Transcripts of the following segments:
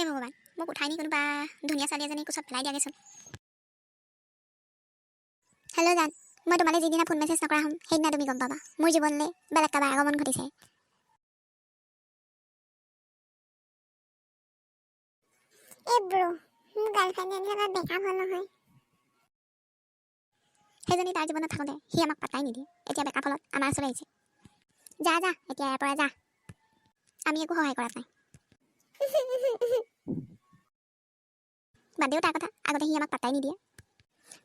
হে ভগৱান, মোক উঠাই নি কোনোবা ধুনীয়া ছোৱালী এজনী কোচত পেলাই দিয়াগৈচোন। হেল্ল' জান, মই তোমালৈ যিদিনা ফোন মেছেজ নকৰা হ'ম, সেইদিনা তুমি গম পাবা মোৰ জীৱনলৈ বেলেগ কাৰোবাৰ আগমন ঘটিছে। এই ব্ৰ, মোৰ গাৰ্লফ্ৰেণ্ডজনীৰ লগত ব্ৰেকআপ হ'ল নহয়। সেইজনী তাৰ জীৱনত থাকোঁতে সি আমাক পাত্তাই নিদিয়ে। এতিয়া বেকআপ ফলত আমাৰ ওচৰলৈ আহিছে। যা যা, এতিয়া ইয়াৰ পৰা যা। আমি একো সহায় কৰাত নাই। বাদ দিও তাৰ কথা, আগতে সি আমাক পাত্তাই নিদিয়ে।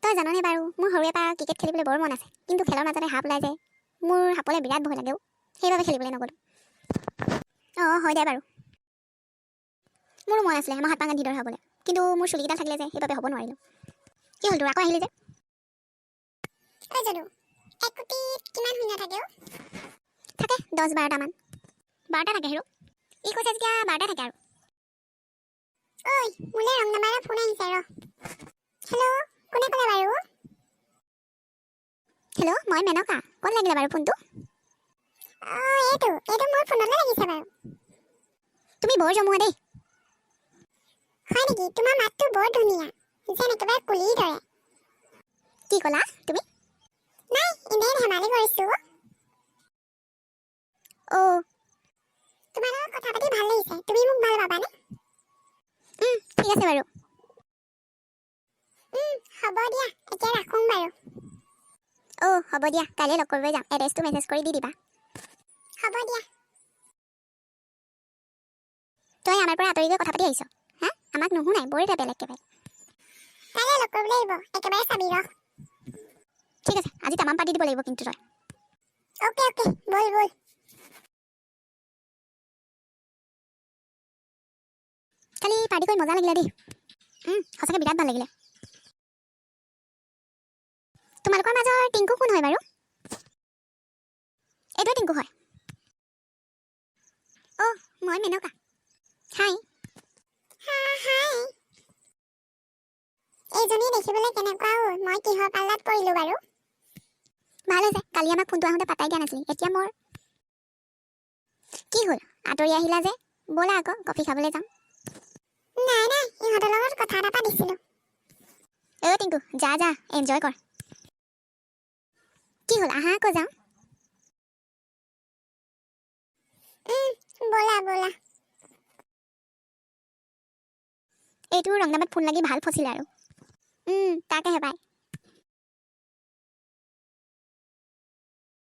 তই জাননে বাৰু, মোৰ সৰুৰে পৰা ক্ৰিকেট খেলিবলৈ বৰ মন আছে, কিন্তু খেলৰ মাজতে সাপ ওলাই যায়। মোৰ সাপলৈ বিৰাট ভয় লাগেও, সেইবাবে খেলিবলৈ নগ'লোঁ। অঁ, হয় দে বাৰু। মোৰো মন আছিলে মহাত্মা গান্ধীৰ দৰে হ'বলৈ, কিন্তু মোৰ চুলিকেইডাল থাকিলে যে, সেইবাবে হ'ব নোৱাৰিলোঁ। কি হ'ল তোৰ? আকৌ আহিলি যে? ঐ যদু, 1 কোটিত কিমান শূন্য থাকে অ'? থাকে 10-12টামান। 12টা থাকে হেৰ'। ই কৈছে যেতিয়া 12টা থাকে আৰু। ঐ, মোলৈ ৰং নাম্বাৰৰ ফোন আহিছে ৰ। হেল্ল', কোনে ক'লে বাৰু? হেল্ল', মই মেনকা। ক'ত লাগিলে বাৰু ফোনটো? অঁ, এইটো মোৰ ফোনলৈ লাগিছে বাৰু। তুমি বৰ জমুৱা দেই। হয় নেকি? তোমাৰ মাতটো বৰ ধুনীয়া, যেন একেবাৰে কুলিৰ দৰে। কি ক'লা তুমি? নাই, এনেই ধেমালি কৰিছোঁ। অ'। তোমাৰ লগত কথা পাতি ভাল লাগিছে। তুমি মোক ভাল পাবানে? ঠিক আছে বাৰু। হ'ব দিয়া, এতিয়া ৰাখোঁ বাৰু। অ' হ'ব দিয়া, কাইলৈ লগ কৰিব যাম। এড্ৰেছটো মেছেজ কৰি দি দিবা। হ'ব দিয়া। তই আমাৰ পৰা আঁতৰি গৈ কথা পাতি আহিছ হা? আমাক নুশুনাই বৰ এটা বেলেগ একেবাৰে। কাইলৈ লগ কৰিবলৈ আহিব, একেবাৰে চাবি ৰ। ঠিক আছে, আজি তামাম পাতি দিব লাগিব কিন্তু তই। অ'কে অ'কে, ব'ল ব'ল। কালি পাৰ্টি কৰি মজা লাগিলে দেই। সঁচাকৈ বিৰাট ভাল লাগিলে। তোমালোকৰ মাজৰ টিংকু কোন হয় বাৰু? এইটোৱে টিংকু হয়। অ' মই মেনকা। হাই। হাই। এইজনী দেখিবলৈ কেনেকুৱা অ'? মই কিহৰ পাল্লাত পৰিলোঁ বাৰু? ভাল হৈছে, কালি আমাক ফোনটো আহোঁতে পাত্তাই দিয়া নাছিলি। এতিয়া মোৰ কি হ'ল, আঁতৰি আহিলা যে? ব'লা আকৌ কফি খাবলৈ যাম। নাই নাই, ইহঁতৰ লগত কথা এটা পাতিছিলোঁ। অ' টিংকু, যা যা, এনজয় কৰ। কি হ'ল? আহা আকৌ যাওঁ। ব'লা ব'লা। এইটো ৰং নাম্বাৰত ফোন লাগি ভাল ফচিলে আৰু। তাকেহে পাই।